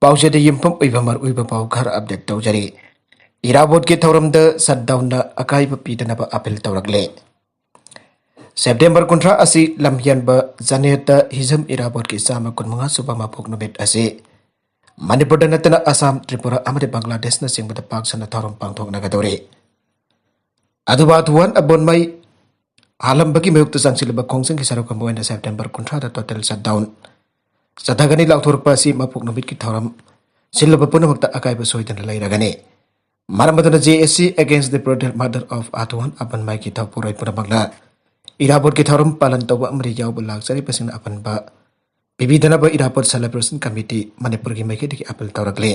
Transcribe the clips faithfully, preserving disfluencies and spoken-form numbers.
ꯄꯥꯎꯆꯦꯗ ꯌꯨꯝꯐꯝ ꯑꯣꯏꯕ ꯃꯔꯨꯑꯣꯏꯕ ꯄꯥꯎ ꯈꯔ ꯑꯞꯗꯦꯠ ꯇꯧꯖꯔꯤ꯫ ꯏꯔꯥꯕꯣꯠꯀꯤ ꯊꯧꯔꯝꯗ ꯁꯠꯗꯥꯎꯟꯅ ꯑꯀꯥꯏꯕ ꯄꯤꯗꯅꯕ ꯑꯄꯤꯜ ꯇꯧꯔꯛꯂꯦ꯫ ꯁꯦꯞꯇꯦꯝꯕꯔ ꯀꯨꯟꯊ꯭ꯔꯥ ꯑꯁꯤ ꯂꯝꯍꯦꯟꯕ ꯖꯅꯦꯇ ꯍꯤꯖꯝ ꯏꯔꯥꯕꯣꯠꯀꯤ ꯆꯥꯝꯃ ꯀꯨꯟꯃꯉꯥ ꯁꯨꯕ ꯃꯄꯣꯛ ꯅꯨꯃꯤꯠ ꯑꯁꯤ ꯃꯅꯤꯄꯨꯔꯗ ꯅꯠꯇꯅ ꯑꯁꯥꯝ, ꯇ꯭ꯔꯤꯄꯨꯔꯥ ꯑꯃꯗꯤ ꯕꯪꯒ꯭ꯂꯥꯗꯦꯁꯅꯆꯤꯡꯕꯗ ꯄꯥꯛ ꯁꯟꯅ ꯊꯧꯔꯝ ꯄꯥꯡꯊꯣꯛꯅꯒꯗꯧꯔꯤ꯫ ꯑꯗꯨꯕꯨ ꯑꯥꯊꯨꯋꯥꯟ ꯑꯕꯣꯟꯃꯩ ꯍꯥꯜꯂꯝꯕꯒꯤ ꯃꯥꯌꯣꯛꯇ ꯆꯪꯁꯤꯜꯂꯕ ꯈꯣꯡꯖꯪꯒꯤ ꯁꯔꯨꯛ ꯑꯃ ꯑꯣꯏꯅ ꯁꯦꯞꯇꯦꯝꯕꯔ ꯀꯨꯟꯊ꯭ꯔꯥꯗ ꯇꯣꯇꯦꯜ ꯁꯠꯗꯥꯎꯟ ꯆꯠꯊꯒꯅꯤ ꯂꯥꯎꯊꯣꯔꯛꯄ ꯑꯁꯤ ꯃꯄꯣꯛ ꯅꯨꯃꯤꯠꯀꯤ ꯊꯧꯔꯝ ꯁꯤꯜꯂꯕ ꯄꯨꯝꯅꯃꯛꯇ ꯑꯀꯥꯏꯕ ꯁꯣꯏꯗꯅ ꯂꯩꯔꯒꯅꯤ꯫ ꯃꯔꯝ ꯑꯗꯨꯅ J A C against the brutal murder of ꯑꯥꯊꯨꯋꯥꯟ ꯑꯕꯣꯟꯃꯩꯒꯤ ꯊꯧꯄꯨꯔꯣꯏ ꯄꯨꯝꯅꯃꯛꯅ ꯏꯔꯥꯕꯣꯠꯀꯤ ꯊꯧꯔꯝ ꯄꯥꯂꯟ ꯇꯧꯕ ꯑꯃꯗꯤ ꯌꯥꯎꯕ ꯂꯥꯛꯆꯔꯤꯕꯁꯤꯡꯅ ꯑꯄꯟꯕ ꯄꯤꯕꯤꯗꯅꯕ ꯏꯔꯥꯕꯣꯠ celebration committee ꯃꯅꯤꯄꯨꯔꯒꯤ ꯃꯥꯏꯀꯩꯗꯒꯤ ꯑꯄꯤꯜ ꯇꯧꯔꯛꯂꯤ꯫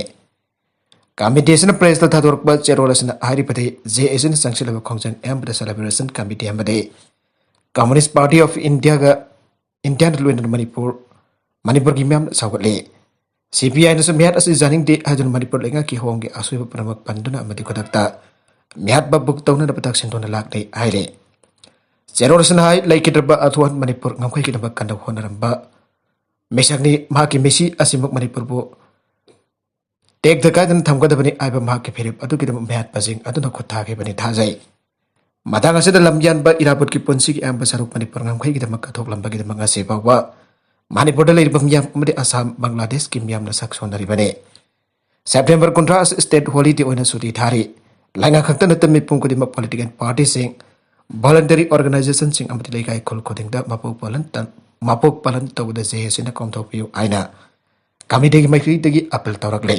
Committee ꯑꯁꯤꯅ press ꯇ ꯊꯥꯗꯣꯔꯛꯄ ꯆꯦꯔꯣꯜ ꯑꯁꯤꯅ ꯍꯥꯏꯔꯤꯕꯗꯤ J A C ꯅ ꯆꯪꯁꯤꯜꯂꯕ ꯈꯣꯡꯖꯪ ꯑꯌꯥꯝꯕꯗ celebration committee ꯑꯃꯗꯤ Communist Party of India ꯒ India ꯅ ꯂꯣꯏꯅꯅ ꯃꯅꯤꯄꯨꯔ, ꯃꯅꯤꯄꯨꯔꯒꯤ ꯃꯤꯌꯥꯝꯅ ꯁꯧꯒꯠꯂꯤ꯫ C P I ꯅꯁꯨ ꯃꯤꯍꯥꯠ ꯑꯁꯤ ꯌꯥꯅꯤꯡꯗꯦ ꯍꯥꯏꯗꯨꯅ ꯃꯅꯤꯄꯨꯔ ꯂꯩꯉꯥꯛꯀꯤ ꯍꯣꯡꯒꯤ ꯑꯁꯣꯏꯕ ꯄꯨꯝꯅꯃꯛ ꯄꯟꯗꯨꯅ ꯑꯃꯗꯤ ꯈꯨꯗꯛꯇ ꯃꯤꯍꯥꯠ ꯕꯕꯨꯛ ꯇꯧꯅꯅꯕ ꯇꯛꯁꯤꯟꯗꯨꯅ ꯂꯥꯛꯂꯤ ꯍꯥꯏꯔꯤ꯫ ꯆꯦꯔꯣꯜ ꯑꯁꯤꯅ ꯍꯥꯏ, ꯂꯩꯈꯤꯗ꯭ꯔꯕ ꯑꯥꯊꯨꯋꯥꯟ ꯃꯅꯤꯄꯨꯔ ꯉꯝꯈꯩꯒꯤꯗꯃꯛ ꯀꯟꯅ ꯍꯣꯠꯅꯔꯝꯕ ꯃꯤꯁꯛꯅꯤ꯫ ꯃꯍꯥꯛꯀꯤ ꯃꯤꯁꯤ ꯑꯁꯤꯃꯛ ꯃꯅꯤꯄꯨꯔꯕꯨ ꯇꯦꯛꯇ ꯀꯥꯏꯗꯅ ꯊꯝꯒꯗꯕꯅꯤ ꯍꯥꯏꯕ ꯃꯍꯥꯛꯀꯤ ꯐꯤꯔꯦꯞ ꯑꯗꯨꯒꯤꯗꯃꯛ ꯃꯤꯍꯥꯠꯄꯁꯤꯡ ꯑꯗꯨꯅ ꯈꯨꯠ ꯊꯥꯈꯤꯕꯅꯤ ꯊꯥꯖꯩ꯫ ꯃꯇꯥꯡ ꯑꯁꯤꯗ ꯂꯝꯌꯥꯟꯕ ꯏꯔꯥꯕꯣꯠꯀꯤ ꯄꯨꯟꯁꯤꯒꯤ ꯑꯌꯥꯝꯕ ꯁꯔꯨꯛ ꯃꯅꯤꯄꯨꯔ ꯉꯝꯈꯩꯒꯤꯗꯃꯛ ꯀꯠꯊꯣꯛꯂꯝꯕꯒꯤꯗꯃꯛ ꯉꯁꯤ ꯐꯥꯎꯕ ꯃꯅꯤꯄꯨꯔꯗ ꯂꯩꯔꯤꯕ ꯃꯤꯌꯥꯝ ꯑꯃꯗꯤ ꯑꯁꯥꯝ, ꯕꯪꯒ꯭ꯂꯥꯗꯦꯁꯀꯤ ꯃꯤꯌꯥꯝꯅ ꯁꯛ ꯁꯣꯟꯅꯔꯤꯕꯅꯤ꯫ ꯁꯦꯞꯇꯦꯝꯕꯔ ꯀꯨꯟꯊ꯭ꯔꯥ ꯑꯁꯤ state holiday ꯑꯣꯏꯅ ꯁꯨꯇꯤ ꯊꯥꯔꯤ꯫ ꯂꯩꯉꯥꯛ ꯈꯛꯇ ꯅꯠꯇꯅ ꯃꯤꯄꯨꯝ ꯈꯨꯗꯤꯡꯃꯛ political party ꯁꯤꯡ, voluntary organization ꯁꯤꯡ ꯑꯃꯗꯤ ꯂꯩꯀꯥꯏ ꯈꯨꯜ ꯈꯨꯗꯤꯡꯗ ꯃꯄꯣꯛ ꯄꯥꯂꯟ ꯇ-, ꯃꯄꯣꯛ ꯄꯥꯂꯟ ꯇꯧꯕꯗ J A C ꯅ ꯀꯣꯝꯊꯣꯛꯄꯤꯌꯨ ꯍꯥꯏꯅ committee ꯒꯤ ꯃꯥꯏꯀꯩꯗꯒꯤ ꯑꯄꯤꯜ ꯇꯧꯔꯛꯂꯤ꯫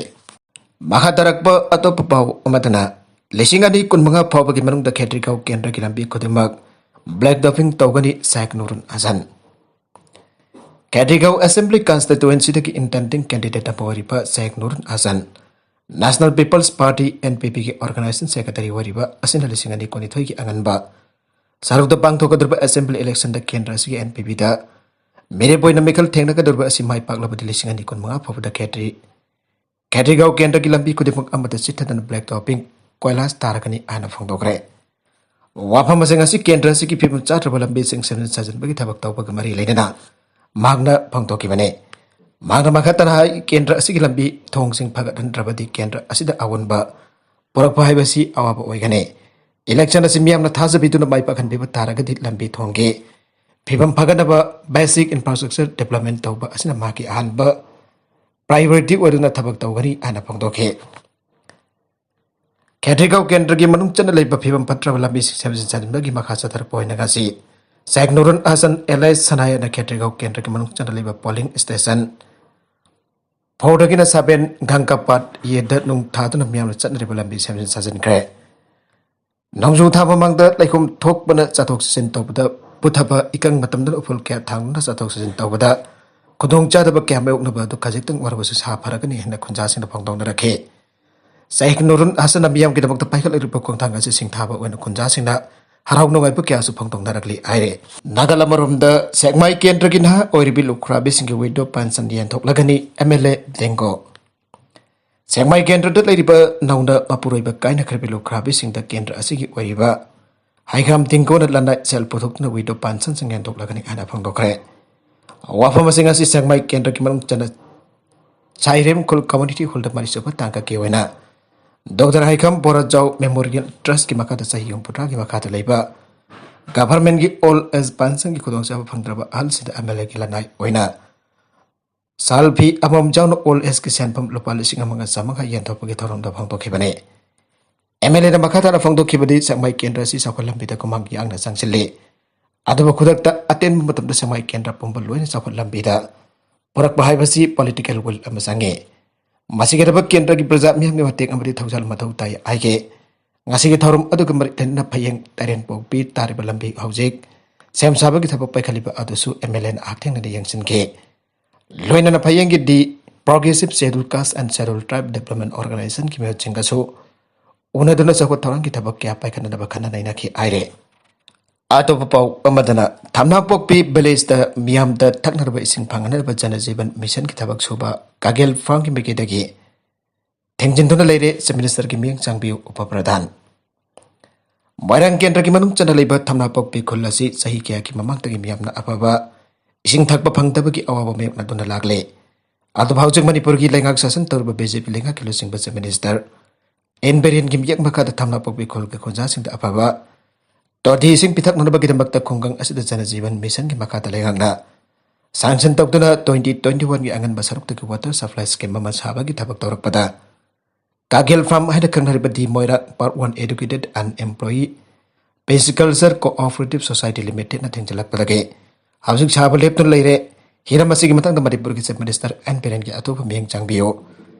ꯃꯈꯥ ꯇꯥꯔꯛꯄ ꯑꯇꯣꯞꯄ ꯄꯥꯎ ꯑꯃꯗꯅ, ꯂꯤꯁꯤꯡ ꯑꯅꯤ ꯀꯨꯟꯃꯉꯥ ꯐꯥꯎꯕꯒꯤ ꯃꯅꯨꯡꯗ ꯈꯦꯇ꯭ꯔꯤꯒꯥꯎ ꯀꯦꯟꯗ꯭ꯔꯒꯤ ꯂꯝꯕꯤ ꯈꯨꯗꯤꯡꯃꯛ black topping ꯇꯧꯒꯅꯤ, ꯁꯦꯈ ꯅꯨꯔꯨꯟ ꯍꯁꯟ꯫ ꯈꯦꯇ꯭ꯔꯤꯒꯥꯎ assembly constituency ꯗꯒꯤ intending candidate ꯑꯃ ꯑꯣꯏꯔꯤꯕ ꯁꯦꯈ ꯅꯨꯔꯨꯟ Hasan, National People's Party, N P P ꯒꯤ organization secretary ꯑꯣꯏꯔꯤꯕ ꯑꯁꯤꯅ ꯂꯤꯁꯤꯡ ꯑꯅꯤ ꯀꯨꯟꯅꯤꯊꯣꯏꯒꯤ ꯑꯉꯟꯕ ꯁꯔꯨꯛꯇ ꯄꯥꯡꯊꯣꯛꯀꯗꯧꯔꯤꯕ assembly election ꯗ ꯀꯦꯟꯗ꯭ꯔ ꯑꯁꯤꯒꯤ N P P ꯗ ꯃꯤꯔꯦꯞ ꯑꯣꯏꯅ ꯃꯤꯈꯜ ꯊꯦꯡꯅꯒꯗꯧꯔꯤꯕ ꯑꯁꯤ ꯃꯥꯏ ꯄꯥꯛꯂꯕꯗꯤ ꯂꯤꯁꯤꯡ ꯑꯅꯤ ꯀꯨꯟꯃꯉꯥ ꯐꯥꯎꯕꯗ ꯈꯦꯇ꯭ꯔꯤ, ꯈꯦꯇ꯭ꯔꯤꯒꯥꯎ ꯀꯦꯟꯗ꯭ꯔꯒꯤ ꯂꯝꯕꯤ ꯈꯨꯗꯤꯡꯃꯛ ꯑꯃꯠꯇ ꯆꯤꯠꯊꯗꯅ black topping, ꯀꯣꯏꯂꯥꯁ ꯇꯥꯔꯒꯅꯤ ꯍꯥꯏꯅ ꯐꯣꯡꯗꯣꯛꯈ꯭ꯔꯦ꯫ ꯋꯥꯐꯝ ꯑꯁꯤꯡ ꯑꯁꯤ ꯀꯦꯟꯗ꯭ꯔ ꯑꯁꯤꯒꯤ ꯐꯤꯕꯝ ꯆꯥꯗ꯭ꯔꯕ ꯂꯝꯕꯤꯁꯤꯡ ꯁꯦꯝꯖꯤꯟ ꯁꯥꯖꯤꯟꯕꯒꯤ ꯊꯕꯛ ꯇꯧꯕꯒ ꯃꯔꯤ ꯂꯩꯅꯅ ꯃꯍꯥꯛꯅ ꯐꯣꯡꯗꯣꯛꯈꯤꯕꯅꯤ꯫ ꯃꯍꯥꯛꯅ ꯃꯈꯥ ꯇꯥꯅ ꯍꯥꯏ, ꯀꯦꯟꯗ꯭ꯔ ꯑꯁꯤꯒꯤ ꯂꯝꯕꯤ ꯊꯣꯡꯁꯤꯡ ꯐꯒꯠꯍꯟꯗ꯭ꯔꯕꯗꯤ ꯀꯦꯟꯗ꯭ꯔ ꯑꯁꯤꯗ ꯑꯑꯣꯟꯕ ꯄꯨꯔꯛꯄ ꯍꯥꯏꯕꯁꯤ ꯑꯋꯥꯕ ꯑꯣꯏꯒꯅꯤ꯫ Election ꯑꯁꯤ ꯃꯤꯌꯥꯝꯅ ꯊꯥꯖꯕꯤꯗꯨꯅ ꯃꯥꯏ ꯄꯥꯛꯍꯟꯕꯤꯕ ꯇꯥꯔꯒꯗꯤ ꯂꯝꯕꯤ ꯊꯣꯡꯒꯤ ꯐꯤꯕꯝ ꯐꯒꯠꯅꯕ basic infrastructure development ꯇꯧꯕ ꯑꯁꯤꯅ ꯃꯍꯥꯛꯀꯤ ꯑꯍꯥꯟꯕ priority ꯑꯣꯏꯗꯨꯅ ꯊꯕꯛ ꯇꯧꯒꯅꯤ ꯍꯥꯏꯅ ꯐꯣꯡꯗꯣꯛꯈꯤ꯫ ꯈꯦꯇ꯭ꯔꯤꯒꯥꯎ ꯀꯦꯟꯗ꯭ꯔꯒꯤ ꯃꯅꯨꯡ ꯆꯟꯅ ꯂꯩꯕ ꯐꯤꯕꯝ ꯐꯠꯇ꯭ꯔꯕ ꯂꯝꯕꯤꯁꯤꯡ ꯁꯦꯝꯖꯤꯟ ꯁꯥꯖꯤꯟꯕꯒꯤ ꯃꯈꯥ ꯆꯠꯊꯔꯛꯄ ꯑꯣꯏꯅ ꯉꯁꯤ ꯁꯥꯏꯈ ꯅꯨꯔꯨꯟ ꯍꯁꯟ alias ꯁꯅꯥꯌꯥꯅ ꯈꯦꯇ꯭ꯔꯤꯒꯥꯎ ꯀꯦꯟꯗ꯭ꯔꯒꯤ ꯃꯅꯨꯡ ꯆꯟꯅ ꯂꯩꯕ polling station fourꯗꯒꯤꯅ seven ꯒꯪꯒꯥꯄꯥꯠ ꯌꯦꯗ ꯅꯨꯡ ꯊꯥꯗꯨꯅ ꯃꯤꯌꯥꯝꯅ ꯆꯠꯅꯔꯤꯕ ꯂꯝꯕꯤ ꯁꯦꯝꯖꯤꯟ ꯁꯥꯖꯤꯟꯈ꯭ꯔꯦ꯫ ꯅꯣꯡꯖꯨ ꯊꯥ ꯃꯃꯥꯡꯗ ꯂꯩꯈꯣꯝ ꯊꯣꯛꯄꯅ ꯆꯠꯊꯣꯛ ꯆꯠꯁꯤꯟ ꯇꯧꯕꯗ ꯄꯨꯊꯕ ꯏꯀꯪ ꯃꯇꯝꯗꯅ ꯎꯐꯨꯜ ꯀꯌꯥ ꯊꯥꯡꯗꯨꯅ ꯆꯠꯊꯣꯛ ꯆꯠꯁꯤꯟ ꯇꯧꯕꯗ ꯈꯨꯗꯣꯡꯆꯥꯗꯕ ꯀꯌꯥ ꯃꯥꯌꯣꯛꯅꯕ ꯑꯗꯨ ꯈꯖꯤꯛꯇꯪ ꯑꯣꯏꯔꯕꯁꯨ ꯁꯥꯐꯔꯒꯅꯤ ꯍꯥꯏꯅ ꯈꯨꯟꯖꯥꯁꯤꯡꯅ ꯐꯣꯡꯗꯣꯛꯅꯔꯛꯈꯤ꯫ ꯁꯥꯏꯈ ꯅꯨꯔꯨꯟ ꯍꯁꯟꯅ ꯃꯤꯌꯥꯝꯒꯤꯗꯃꯛꯇ ꯄꯥꯏꯈꯠꯂꯛꯂꯤꯕ ꯈꯣꯡꯊꯥꯡ ꯑꯁꯤ ꯁꯤꯡꯊꯥꯕ ꯑꯣꯏꯅ ꯈꯨꯟꯖꯥꯁꯤꯡꯅ ꯍꯔꯥꯎ ꯅꯨꯡꯉꯥꯏꯕ ꯀꯌꯥꯁꯨ ꯐꯣꯡꯗꯣꯛꯅꯔꯛꯂꯤ ꯍꯥꯏꯔꯦ꯫ ꯅꯥꯒꯜ ꯑꯃꯔꯣꯝꯗ ꯁꯦꯛꯃꯥꯏ ꯀꯦꯟꯗ꯭ꯔꯒꯤ ꯅꯍꯥ ꯑꯣꯏꯔꯤꯕꯤ ꯂꯨꯈ꯭ꯔꯥꯕꯤꯁꯤꯡꯒꯤ window ꯄꯥꯟꯁꯟ ꯌꯦꯟꯊꯣꯛꯂꯒꯅꯤ MLA ꯗꯦꯡꯒꯣ꯫ ꯁꯦꯛꯃꯥꯏ ꯀꯦꯟꯗ꯭ꯔꯗ ꯂꯩꯔꯤꯕ ꯅꯧꯅ ꯃꯄꯨꯔꯣꯏꯕ ꯀꯥꯏꯅꯈ꯭ꯔꯕꯤ ꯂꯨꯈ꯭ꯔꯥꯕꯤꯁꯤꯡꯗ ꯀꯦꯟꯗ꯭ꯔ ꯑꯁꯤꯒꯤ ꯑꯣꯏꯔꯤꯕ ꯍꯩꯒ꯭ꯔꯥꯝ ꯗꯤꯡꯒꯣꯅ ꯂꯅꯥꯏ ꯁꯦꯜ ꯄꯨꯊꯣꯛꯇꯨꯅ window ꯄꯥꯟꯁꯟꯁꯤꯡ ꯌꯦꯟꯊꯣꯛꯂꯒꯅꯤ ꯍꯥꯏꯅ ꯐꯣꯡꯗꯣꯛꯈ꯭ꯔꯦ꯫ ꯋꯥꯐꯝ ꯑꯁꯤꯡ ꯑꯁꯤ ꯁꯦꯛꯃꯥꯏ ꯀꯦꯟꯗ꯭ꯔꯒꯤ ꯃꯅꯨꯡ ꯆꯟꯅ ꯁꯥꯏꯔꯦꯝ ꯈꯨꯜ community hallꯗ ꯃꯔꯤꯁꯨꯕ ꯇꯥꯡꯀꯛꯀꯤ ꯑꯣꯏꯅ ꯗꯣꯛꯇꯔ ꯍꯩꯈꯝ ꯕꯣꯔꯥꯖꯥꯎ Memorial Trustꯀꯤ ꯃꯈꯥꯗ ꯆꯍꯤ ꯍꯨꯝꯐꯨꯇꯔꯥꯒꯤ ꯃꯈꯥꯗ ꯂꯩꯕ governmentꯀꯤ old age pensionꯒꯤ ꯈꯨꯗꯣꯡꯆꯥꯕ ꯐꯪꯗ꯭ꯔꯕ ꯑꯍꯜꯁꯤꯡꯗ MLAꯒꯤ ꯂꯅꯥꯏ ꯑꯣꯏꯅ ꯁꯥꯜ ꯐꯤ ꯑꯃꯃꯝ ꯌꯥꯎꯅ old ageꯀꯤ ꯁꯦꯟꯐꯝ ꯂꯨꯄꯥ ꯂꯤꯁꯤꯡ ꯑꯃꯒ ꯆꯥꯝꯃꯉꯥ ꯌꯦꯟꯊꯣꯛꯄꯒꯤ ꯊꯧꯔꯝꯗ ꯐꯣꯡꯗꯣꯛꯈꯤꯕꯅꯤ꯫ MLAꯅ ꯃꯈꯥ ꯇꯥꯅ ꯐꯣꯡꯗꯣꯛꯈꯤꯕꯗꯤ ꯁꯦꯛꯃꯥꯏ ꯀꯦꯟꯗ꯭ꯔ ꯑꯁꯤ ꯆꯥꯎꯈꯠ ꯂꯝꯕꯤꯗ ꯈꯨꯃꯥꯡ ꯌꯥꯡꯅ ꯆꯪꯁꯤꯜꯂꯤ꯫ ꯑꯗꯨꯕꯨ ꯈꯨꯗꯛꯇ ꯑꯇꯦꯟꯕ ꯃꯇꯝꯗ ꯁꯦꯛꯃꯥꯏ ꯀꯦꯟꯗ꯭ꯔ ꯄꯨꯝꯕ ꯂꯣꯏꯅ ꯆꯥꯎꯈꯠ ꯂꯝꯕꯤꯗ ꯄꯨꯔꯛꯄ ꯍꯥꯏꯕꯁꯤ political will ꯑꯃ ꯆꯪꯉꯤ꯫ ꯃꯁꯤꯒꯤꯗꯃꯛ ꯀꯦꯟꯗ꯭ꯔꯒꯤ ꯄ꯭ꯔꯖꯥ ꯃꯤꯌꯥꯝꯒꯤ ꯃꯇꯦꯡ ꯑꯃꯗꯤ ꯊꯧꯖꯥꯜ ꯃꯊꯧ ꯇꯥꯏ ꯍꯥꯏꯈꯤ꯫ ꯉꯁꯤꯒꯤ ꯊꯧꯔꯝ ꯑꯗꯨꯒ ꯃꯔꯤ ꯂꯩꯅꯅ ꯐꯌꯦꯡ ꯇꯔꯦꯟ ꯄꯣꯛꯄꯤ ꯇꯥꯔꯤꯕ ꯂꯝꯕꯤ ꯍꯧꯖꯤꯛ ꯁꯦꯝ ꯁꯥꯕꯒꯤ ꯊꯕꯛ ꯄꯥꯏꯈꯠꯂꯤꯕ ꯑꯗꯨꯁꯨ MLAꯅ ꯍꯛꯊꯦꯡꯅꯅ ꯌꯦꯡꯁꯤꯟꯈꯤ꯫ ꯂꯣꯏꯅꯅ ꯐꯌꯦꯡꯒꯤ ꯗꯤ Progressive Schedule Caste and Schedule Tribe Development Organisationꯒꯤ ꯃꯤꯍꯨꯠꯁꯤꯡꯒꯁꯨ ꯎꯅꯗꯨꯅ ꯆꯥꯎꯈꯠ ꯊꯧꯔꯥꯡꯒꯤ ꯊꯕꯛ ꯀꯌꯥ ꯄꯥꯏꯈꯠꯅꯅꯕ ꯈꯟꯅ ꯅꯩꯅꯈꯤ ꯍꯥꯏꯔꯦ꯫ ꯑꯇꯣꯞꯄ ꯄꯥꯎ ꯑꯃꯗꯅ ꯊꯝꯅꯥꯄꯣꯛꯄꯤ villageꯇ ꯃꯤꯌꯥꯝꯗ ꯊꯛꯅꯔꯕ ꯏꯁꯤꯡ ꯐꯪꯍꯟꯅꯕ ꯖꯅ ꯖꯤꯕꯟ ꯃꯤꯁꯟꯒꯤ ꯊꯕꯛ ꯁꯨꯕ ꯀꯥꯒꯦꯜ ꯐꯥꯔꯝꯒꯤ ꯃꯥꯏꯀꯩꯗꯒꯤ ꯊꯤꯡꯖꯤꯟꯗꯨꯅ ꯂꯩꯔꯦ꯫ Chief Ministerꯒꯤ ꯃꯤꯠꯌꯦꯡ ꯆꯪꯕꯤꯌꯨ ꯎꯄ ꯄ꯭ꯔꯙꯥꯟ꯫ ꯃꯣꯏꯔꯥꯡ ꯀꯦꯟꯗ꯭ꯔꯒꯤ ꯃꯅꯨꯡ ꯆꯟꯅ ꯂꯩꯕ ꯊꯝꯅꯥꯄꯣꯛꯄꯤ ꯈꯨꯜ ꯑꯁꯤ ꯆꯍꯤ ꯀꯌꯥꯒꯤ ꯃꯃꯥꯡꯗꯒꯤ ꯃꯤꯌꯥꯝꯅ ꯑꯐꯕ ꯏꯁꯤꯡ ꯊꯛꯄ ꯐꯪꯗꯕꯒꯤ ꯑꯋꯥꯕ ꯃꯥꯌꯣꯛꯅꯗꯨꯅ ꯂꯥꯛꯂꯦ꯫ ꯑꯗꯨꯕꯨ ꯍꯧꯖꯤꯛ ꯃꯅꯤꯄꯨꯔꯒꯤ ꯂꯩꯉꯥꯛ ꯁꯥꯁꯟ ꯇꯧꯔꯤꯕ ꯕꯤ ꯖꯦ ꯄꯤ ꯂꯩꯉꯥꯛꯀꯤ ꯂꯨꯆꯤꯡꯕ ꯆꯤꯐ ꯃꯤꯅꯤꯁꯇꯔ ꯑꯦꯟ ꯕꯤꯔꯦꯟꯒꯤ ꯃꯤꯌꯦꯛ ꯃꯈꯥꯗ ꯊꯝꯅꯥꯄꯣꯛꯄꯤ ꯈꯨꯜꯒꯤ ꯈꯨꯟꯖꯥꯁꯤꯡꯗ ꯑꯐꯕ ꯇꯣꯇꯤ ꯏꯁꯤꯡ ꯄꯤꯊꯛꯅꯅꯕꯒꯤꯗꯃꯛꯇ ꯈꯨꯡꯒꯪ ꯑꯁꯤꯗ ꯖꯅꯖꯤꯕꯟ ꯃꯤꯁꯟꯒꯤ ꯃꯈꯥꯗ ꯂꯩꯉꯥꯛꯅ ꯁꯥꯡꯁꯟ ꯇꯧꯗꯨꯅ ꯇ꯭ꯋꯦꯟꯇꯤ ꯇ꯭ꯋꯦꯟꯇꯤ ꯋꯥꯟꯒꯤ ꯑꯉꯟꯕ ꯁꯔꯨꯛꯇꯒꯤ ꯋꯥꯇꯔ ꯁꯄ꯭ꯂꯥꯏ ꯁ꯭ꯀꯤꯝ ꯑꯃ ꯁꯥꯕꯒꯤ ꯊꯕꯛ ꯇꯧꯔꯛꯄꯗ ꯀꯥꯒꯦꯜ ꯐꯥꯔꯝ ꯍꯥꯏꯅ ꯈꯪꯅꯔꯤꯕ ꯗꯤ ꯃꯣꯏꯔꯥꯡ ꯄꯥꯔꯠ ꯋꯥꯟ ꯑꯦꯗꯨꯀꯦꯇꯦꯠ ꯑꯟ ꯑꯦꯝꯄ꯭ꯂꯣꯌꯤ ꯄꯦꯁꯤꯀꯜꯆꯔ ꯀꯣꯑꯣꯄꯔꯦꯇꯤꯚ ꯁꯣꯁꯥꯏꯇꯤ ꯂꯤꯃꯤꯇꯦꯠꯅ ꯊꯤꯡꯖꯤꯜꯂꯛꯄꯗꯒꯤ ꯍꯧꯖꯤꯛ ꯁꯥꯕ ꯂꯦꯞꯇꯨꯅ ꯂꯩꯔꯦ꯫ ꯍꯤꯔꯝ ꯑꯁꯤꯒꯤ ꯃꯇꯥꯡꯗ ꯃꯅꯤꯄꯨꯔꯒꯤ ꯆꯤꯐ ꯃꯤꯅꯤꯁꯇꯔ ꯑꯦꯟ ꯕꯤꯔꯦꯟꯒꯤ ꯑꯊꯨꯕ ꯃꯤꯠꯌꯦꯡ ꯆꯪꯕꯤꯌꯨ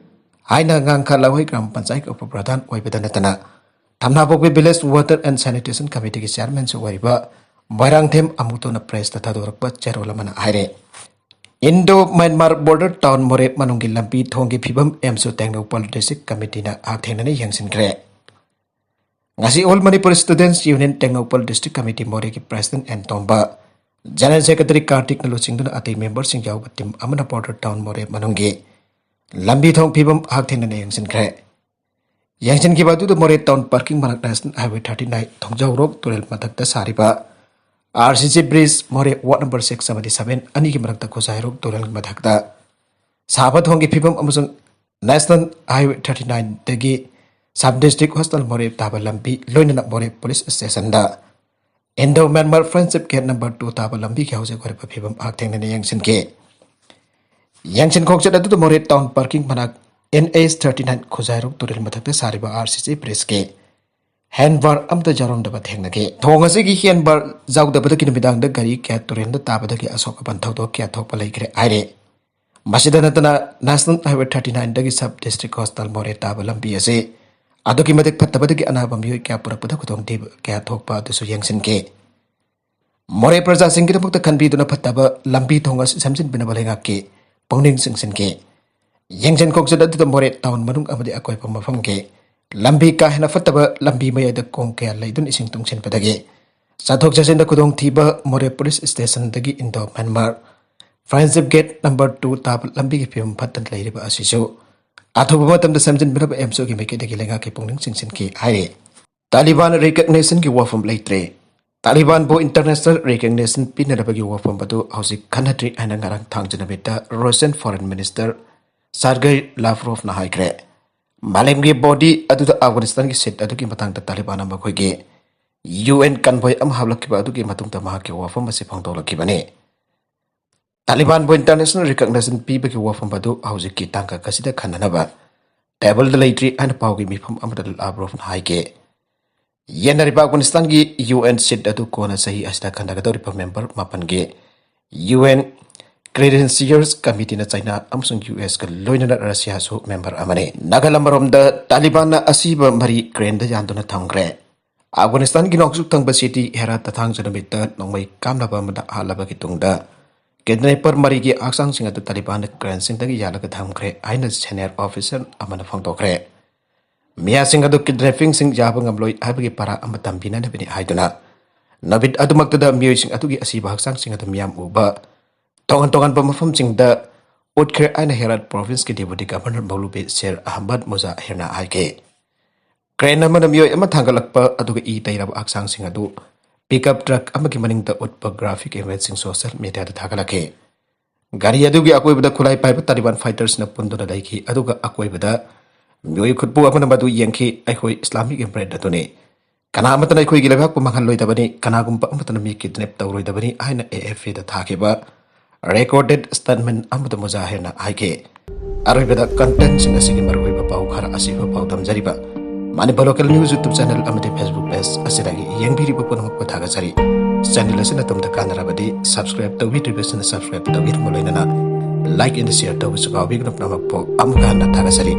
ꯍꯥꯏꯅ ꯉꯥꯡꯈ ꯂꯋꯥꯏ ꯒ꯭ꯔꯥꯝ ꯄꯟꯆꯥꯌꯠꯀꯤ ꯎꯄ ꯄ꯭ꯔꯙꯥꯟ ꯑꯣꯏꯕꯗ ꯅꯠꯇꯅ ꯊꯝꯅꯥꯄꯣꯛꯄꯤ ꯚꯤꯂꯦꯖ ꯋꯥꯇꯔ ꯑꯦꯟ ꯁꯦꯅꯤꯇꯦꯁꯟ ꯀꯃꯤꯇꯤꯒꯤ ꯆꯤꯌꯥꯔꯃꯦꯟꯁꯨ ꯑꯣꯏꯔꯤꯕ ꯃꯣꯏꯔꯥꯡꯊꯦꯝ ꯑꯃꯨꯛꯇꯣꯅ ꯄ꯭ꯔꯦꯁꯇ ꯊꯥꯗꯣꯔꯛꯄ ꯆꯦꯔꯣꯜ ꯑꯃꯅ ꯍꯥꯏꯔꯦ꯫ ꯏꯟꯗꯣ ꯃ꯭ꯌꯥꯟꯃꯥꯔ ꯕꯣꯔꯗꯔ ꯇꯥꯎꯟ ꯃꯣꯔꯦ ꯃꯅꯨꯡꯒꯤ ꯂꯝꯕꯤ ꯊꯣꯡꯒꯤ ꯐꯤꯕꯝ ꯑꯦꯝꯁꯨ ꯇꯦꯡꯅꯧꯄꯜ ꯗꯤꯁꯇ꯭ꯔꯤꯛ ꯀꯃꯤꯇꯤꯅ ꯍꯛꯊꯦꯡꯅꯅ ꯌꯦꯡꯁꯤꯟꯈ꯭ꯔꯦ꯫ ꯉꯁꯤ all Manipur students union Tengnoupal district committee ꯃꯣꯔꯦꯒꯤ president N Tomba, general secretary ꯀꯥꯔꯇꯤꯛꯅ ꯂꯨꯆꯤꯡꯗꯨꯅ ꯑꯇꯩ ꯃꯦꯝꯕꯔꯁꯤꯡ ꯌꯥꯎꯕ ꯇꯤꯝ ꯑꯃꯅ ꯕꯣꯔꯗꯔ ꯇꯥꯎꯟ ꯃꯣꯔꯦ ꯃꯅꯨꯡꯒꯤ ꯂꯝꯕꯤ ꯊꯣꯡ ꯐꯤꯕꯝ ꯍꯛꯊꯦꯡꯅꯅ ꯌꯦꯡꯁꯤꯟꯈ꯭ꯔꯦ꯫ ꯌꯦꯡꯁꯤꯟꯈꯤꯕ ꯑꯗꯨꯗ ꯃꯣꯔꯦ ꯇꯥꯎꯟ ꯄꯥꯔꯀꯤꯡ ꯃꯅꯥꯛ national highway thirty nine Thongjaorok ꯇꯨꯔꯦꯜ ꯃꯊꯛꯇ ꯁꯥꯔꯤꯕ R C C bridge, Moreh ward number six ꯑꯃꯗꯤ ꯁꯚꯦꯟ ꯑꯅꯤꯒꯤ ꯃꯔꯛꯇ ꯈꯨꯖꯥꯏꯔꯣꯛ ꯇꯨꯔꯦꯜꯒꯤ ꯃꯊꯛꯇ ꯁꯥꯕ ꯊꯣꯡꯒꯤ ꯐꯤꯕꯝ ꯑꯃꯁꯨꯡ ꯅꯦꯁꯅꯦꯜ ꯍꯥꯏꯋꯦ ꯊꯥꯔꯇꯤ ꯅꯥꯏꯟꯗꯒꯤ ꯁꯕ ꯗꯤꯁꯇ꯭ꯔꯤꯛ ꯍꯣꯁꯇꯦꯜ ꯃꯣꯔꯦ ꯇꯥꯕ ꯂꯝꯕꯤ, ꯂꯣꯏꯅꯅ ꯃꯣꯔꯦ ꯄꯨꯂꯤꯁ ꯁ꯭ꯇꯦꯁꯟꯗ Indo Myanmar friendship gate number two ꯇꯥꯕ ꯂꯝꯕꯤꯒꯤ ꯍꯧꯖꯤꯛ ꯑꯣꯏꯔꯤꯕ ꯐꯤꯕꯝ ꯍꯛꯊꯦꯡꯅꯅ ꯌꯦꯡꯁꯤꯟꯈꯤ꯫ ꯌꯦꯡꯁꯤꯟ ꯈꯣꯡꯆꯠ ꯑꯗꯨꯗ ꯃꯣꯔꯦ ꯇꯥꯎꯟ ꯄꯥꯔꯀꯤꯡ ꯃꯅꯥꯛ ꯑꯦꯟ ꯑꯦꯆ ꯊꯥꯔꯇꯤ ꯅꯥꯏꯟ ꯈꯨꯖꯥꯏꯔꯣꯛ ꯇꯨꯔꯦꯜ ꯃꯊꯛꯇ ꯁꯥꯔꯤꯕ ꯑꯥꯔ ꯁꯤ ꯁꯤ ꯕ꯭ꯔꯤꯖꯀꯤ ꯍꯦꯟ ꯕꯥꯔ ꯑꯃꯠꯇ ꯌꯥꯎꯔꯝꯗꯕ ꯊꯦꯡꯅꯈꯤ꯫ ꯊꯣꯡ ꯑꯁꯤꯒꯤ ꯍꯦꯟ ꯕꯥꯔ ꯌꯥꯎꯗꯕꯗꯒꯤ ꯅꯨꯃꯤꯗꯥꯡꯗ ꯒꯥꯔꯤ ꯀꯌꯥ ꯇꯨꯔꯦꯜꯗ ꯇꯥꯕꯗꯒꯤ ꯑꯁꯣꯛ ꯑꯄꯟ ꯊꯧꯗꯣꯛ ꯀꯌꯥ ꯊꯣꯛꯄ ꯂꯩꯈ꯭ꯔꯦ ꯍꯥꯏꯔꯤ꯫ ꯃꯁꯤꯗ ꯅꯠꯇꯅ ꯅꯦꯁꯅꯦꯜ ꯍꯥꯏꯋꯦ ꯊꯥꯔꯇꯤ ꯅꯥꯏꯟꯗꯒꯤ ꯁꯕ ꯗꯤꯁꯇ꯭ꯔꯤꯛ ꯍꯣꯁꯇꯦꯜ ꯃꯣꯔꯦ ꯇꯥꯕ ꯂꯝꯕꯤ ꯑꯁꯤ ꯑꯗꯨꯛꯀꯤ ꯃꯇꯤꯛ ꯐꯠꯇꯕꯗꯒꯤ ꯑꯅꯥꯕ ꯃꯤꯑꯣꯏ ꯀꯌꯥ ꯄꯨꯔꯛꯄꯗ ꯈꯨꯗꯣꯡꯊꯤꯕ ꯀꯌꯥ ꯊꯣꯛꯄ ꯑꯗꯨꯁꯨ ꯌꯦꯡꯁꯤꯟꯈꯤ꯫ ꯃꯣꯔꯦ ꯄ꯭ꯔꯖꯥꯁꯤꯡꯒꯤꯗꯃꯛꯇ ꯈꯟꯕꯤꯗꯨꯅ ꯐꯠꯇꯕ ꯂꯝꯕꯤ ꯊꯣꯡ ꯑꯁꯤ ꯁꯦꯝꯖꯤꯟꯕꯤꯅꯕ ꯂꯩꯉꯥꯛꯀꯤ ꯄꯨꯛꯅꯤꯡ ꯆꯤꯡꯁꯤꯟꯈꯤ꯫ ꯌꯦꯡꯁꯤꯟ ꯈꯣꯡꯆꯠ ꯑꯗꯨꯗ ꯃꯣꯔꯦ ꯇꯥꯎꯟ ꯃꯅꯨꯡ ꯑꯃꯗꯤ ꯑꯀꯣꯏꯕ ꯃꯐꯝꯒꯤ ꯂꯝꯕꯤ ꯀꯥ ꯍꯦꯟꯅ ꯐꯠꯇꯕ ꯂꯝꯕꯤ ꯃꯌꯥꯏꯗ ꯀꯣꯝ ꯀꯌꯥ ꯂꯩꯗꯨꯅ ꯏꯁꯤꯡ ꯇꯨꯡꯁꯤꯟꯕꯗꯒꯤ ꯆꯠꯊꯣꯛ ꯆꯠꯁꯤꯟꯗ ꯈꯨꯗꯣꯡꯊꯤꯕ ꯃꯣꯔꯦ ꯄꯨꯂꯤꯁ ꯁ꯭ꯇꯦꯁꯟꯗꯒꯤ Indo Myanmar friendship gate number two ꯇꯥꯕ ꯂꯝꯕꯤꯒꯤ ꯐꯤꯕꯝ ꯐꯠꯇꯅ ꯂꯩꯔꯤꯕ ꯑꯁꯤꯁꯨ ꯑꯊꯨꯕ ꯃꯇꯝꯗ ꯁꯦꯝꯖꯤꯟꯕꯤꯅꯕ ꯑꯦꯝꯁꯨꯒꯤ ꯃꯥꯏꯀꯩꯗꯒꯤ ꯂꯩꯉꯥꯛꯀꯤ ꯄꯨꯛꯅꯤꯡ ꯆꯤꯡꯁꯤꯟꯈꯤ ꯍꯥꯏꯔꯤ꯫ ꯇꯥꯂꯤꯕꯥꯟ ꯔꯤꯀꯛꯅꯦꯁꯟꯒꯤ ꯋꯥꯐꯝ ꯂꯩꯇ꯭ꯔꯦ꯫ ꯇꯥꯂꯤꯕꯥꯟꯕꯨ international recognition ꯄꯤꯅꯅꯕꯒꯤ ꯋꯥꯐꯝ ꯑꯗꯨ ꯍꯧꯖꯤꯛ ꯈꯟꯅꯗ꯭ꯔꯤ ꯍꯥꯏꯅ ꯉꯔꯥꯡ ꯊꯥꯡꯖ ꯅꯨꯃꯤꯠꯇ Russian Foreign Minister Sergei Lavrovꯅ ꯍꯥꯏꯈ꯭ꯔꯦ꯫ ꯃꯥꯂꯦꯝꯒꯤ body ꯑꯗꯨꯗ ꯑꯐꯒꯥꯅꯤꯁꯇꯥꯟꯒꯤ seat ꯑꯗꯨꯒꯤ ꯃꯇꯥꯡꯗ ꯇꯥꯂꯤꯕꯥꯟꯅ ꯃꯈꯣꯏꯒꯤ U N convoy ꯑꯃ ꯍꯥꯞꯂꯛꯈꯤꯕ ꯑꯗꯨꯒꯤ ꯃꯇꯨꯡꯗ ꯃꯍꯥꯛꯀꯤ ꯋꯥꯐꯝ ꯑꯁꯤ ꯐꯣꯡꯗꯣꯛꯂꯛꯈꯤꯕꯅꯤ꯫ ꯇꯥꯂꯤꯕꯥꯟꯕꯨ international recognition ꯄꯤꯕꯒꯤ ꯋꯥꯐꯝ ꯑꯗꯨ ꯍꯧꯖꯤꯛꯀꯤ ꯇꯥꯡꯀꯛ ꯑꯁꯤꯗ ꯈꯟꯅꯅꯕ tableꯗ ꯂꯩꯇ꯭ꯔꯤ ꯍꯥꯏꯅ ꯄꯥꯎꯒꯤ ꯃꯤꯐꯝ ꯑꯃꯗ ꯂꯥꯚ꯭ꯔꯣꯚꯅ ꯍꯥꯏꯈꯤ꯫ ꯌꯦꯟꯅꯔꯤꯕ ꯑꯐꯒꯥꯅꯤꯁꯇꯥꯟꯒꯤ U N seat ꯑꯗꯨ ꯀꯣꯟꯅ ꯆꯍꯤ ꯑꯁꯤꯗ ꯈꯟꯅꯒꯗꯧꯔꯤꯕ member ꯃꯥꯄꯟꯒꯤ U N Credentials Committeeꯅ ꯆꯥꯏꯅꯥ ꯑꯃꯁꯨꯡ U Sꯀ ꯂꯣꯏꯅꯅ ꯔꯁꯤꯌꯥꯁꯨ member ꯑꯃꯅꯤ꯫ ꯅꯥꯒꯥꯂꯦꯟ ꯑꯃꯔꯣꯝꯗ ꯇꯥꯂꯤꯕꯥꯟꯅ ꯑꯁꯤꯕ ꯃꯔꯤ craneꯗ ꯌꯥꯟꯗꯨꯅ ꯊꯝꯈ꯭ꯔꯦ꯫ ꯑꯐꯒꯥꯅꯤꯁꯇꯥꯟꯒꯤ ꯅꯣꯡꯆꯨꯞ ꯊꯪꯕ city ꯍꯦꯔꯥꯠꯇ ꯊꯥꯡꯖ ꯅꯨꯃꯤꯠꯇ ꯅꯣꯡꯃꯩ ꯀꯥꯞꯅꯕ ꯑꯃꯗ ꯍꯥꯠꯂꯕꯒꯤ ꯇꯨꯡꯗ kidnapper ꯃꯔꯤꯒꯤ ꯍꯛꯆꯥꯡꯁꯤꯡ ꯑꯗꯨ ꯇꯥꯂꯤꯕꯥꯟꯅ craneꯁꯤꯡꯗꯒꯤ ꯌꯥꯜꯂꯒ ꯊꯝꯈ꯭ꯔꯦ ꯍꯥꯏꯅ senior officer ꯑꯃꯅ ꯐꯣꯡꯗꯣꯛꯈ꯭ꯔꯦ꯫ ꯃꯤꯌꯥꯁꯤꯡ ꯑꯗꯨ kidnappingꯁꯤꯡ ꯌꯥꯕ ꯉꯝꯂꯣꯏ ꯍꯥꯏꯕꯒꯤ ꯄꯔꯥ ꯑꯃ ꯇꯝꯕꯤꯅꯅꯕꯅꯤ ꯍꯥꯏꯗꯨꯅ ꯅꯨꯃꯤꯠ ꯑꯗꯨꯃꯛꯇꯗ ꯃꯤꯑꯣꯏꯁꯤꯡ ꯑꯗꯨꯒꯤ ꯑꯁꯤꯕ ꯍꯛꯆꯥꯡꯁꯤꯡ ꯑꯗꯨ ꯃꯤꯌꯥꯝ ꯎꯕ ꯇꯣꯉꯥꯟ ꯇꯣꯉꯥꯟꯕ ꯃꯐꯝꯁꯤꯡꯗ ꯎꯠꯈ꯭ꯔꯦ ꯍꯥꯏꯅ ꯍꯦꯔꯥꯠ provinceꯀꯤ deputy governor ꯃꯧꯂꯨꯕꯤ ꯁꯦꯔ ꯑꯍꯃꯗ ꯃꯨꯖꯥꯍꯤꯔꯅ ꯍꯥꯏꯈꯤ꯫ Crane ꯑꯃꯅ ꯃꯤꯑꯣꯏ ꯑꯃ ꯊꯥꯡꯒꯠꯂꯛꯄ ꯑꯗꯨꯒ ꯏ ꯇꯩꯔꯕ ꯍꯛꯆꯥꯡꯁꯤꯡ ꯑꯗꯨ pickup truck ꯑꯃꯒꯤ ꯃꯅꯤꯡꯗ ꯎꯠꯄ graphic imageꯁꯤꯡ social mediaꯗ ꯊꯥꯒꯠꯂꯛꯈꯤ꯫ ꯒꯥꯔꯤ ꯑꯗꯨꯒꯤ ꯑꯀꯣꯏꯕꯗ ꯈꯨꯠꯂꯥꯏ ꯄꯥꯏꯕ ꯇꯥꯂꯤꯕꯥꯟ fighterꯁꯤꯡꯅ ꯄꯨꯟꯗꯨꯅ ꯂꯩꯈꯤ, ꯑꯗꯨꯒ ꯑꯀꯣꯏꯕꯗ ꯃꯤꯑꯣꯏ ꯈꯨꯠꯄꯨ ꯑꯃꯅ ꯃꯗꯨ ꯌꯦꯡꯈꯤ꯫ "ꯑꯩꯈꯣꯏ Islamic Emirates ꯑꯗꯨꯅꯤ꯫ ꯀꯅꯥ ꯑꯃꯠꯇꯅ ꯑꯩꯈꯣꯏꯒꯤ ꯂꯩꯕꯥꯛꯄꯨ ꯃꯥꯡꯍꯜꯂꯣꯏꯗꯕꯅꯤ, ꯀꯅꯥꯒꯨꯝꯕ ꯑꯃꯠꯇꯅ ꯃꯤ kidnap ꯇꯧꯔꯣꯏꯗꯕꯅꯤ" ꯍꯥꯏꯅ AFPꯗ ꯊꯥꯈꯤꯕ recorded statement ꯑꯃꯗ ꯃꯨꯖꯥꯍꯤꯔꯅ ꯍꯥꯏꯈꯤ꯫ ꯑꯔꯣꯏꯕꯗ contentꯁꯤꯡ ꯑꯁꯤꯒꯤ ꯃꯔꯨꯑꯣꯏꯕ ꯄꯥꯎ ꯈꯔ ꯑꯁꯤꯕ ꯄꯥꯎꯗꯝꯖꯔꯤꯕ Manipur Local News YouTube channel ꯑꯃꯗꯤ Facebook page ꯑꯁꯤꯗꯒꯤ ꯌꯦꯡꯕꯤꯔꯤꯕ ꯄꯨꯝꯅꯃꯛꯄꯨ ꯊꯥꯒꯠꯆꯔꯤ꯫ Channel ꯑꯁꯤꯅ ꯇꯨꯡꯗ ꯀꯥꯟꯅꯔꯕꯗꯤ subscribe ꯇꯧꯕꯤꯗ꯭ꯔꯤꯕꯁꯤꯡꯅ subscribe ꯇꯧꯕꯤꯔꯝꯕ ꯂꯣꯏꯅꯅ like and share ꯇꯧꯕꯁꯨ ꯀꯥꯎꯕꯤꯒꯅꯨ꯫ ꯄꯨꯝꯅꯃꯛꯄꯨ ꯑꯃꯨꯛꯀ ꯍꯟꯅ ꯊꯥꯒꯠꯆꯔꯤ꯫